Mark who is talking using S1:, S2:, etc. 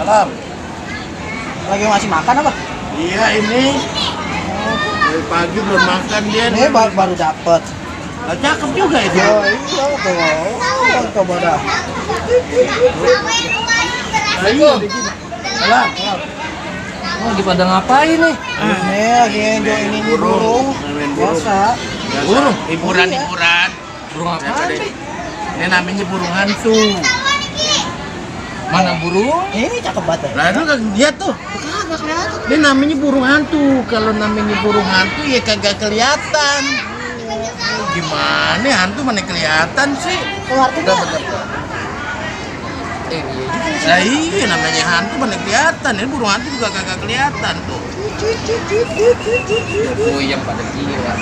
S1: Malam.
S2: Lagi ngasih makan apa?
S1: Iya ini. Dari pagi belum makan dia.
S2: Ini baru dapet.
S1: Lah cakep juga itu.
S2: Oh iya tuh. Coba dah.
S1: Ayo. Malam.
S3: Oh, lagi pada ngapain nih?
S2: Ini lagi enjoyin burung.
S1: Main burung.
S2: Biasa.
S1: Burung. Hiburan.
S3: Burung apa nih?
S1: Ini namanya burung hantu.
S3: Mana burung?
S2: Ini cakep banget.
S1: Lah itu kagak lihat tuh. Ini namanya burung hantu. Kalau namanya burung hantu ya kagak kelihatan. Gimana hantu mana kelihatan sih?
S2: Artinya
S3: Iya juga.
S1: Nah iya namanya hantu mana kelihatan. Ini burung hantu juga kagak kelihatan tuh.
S3: Oh, yang pada gila.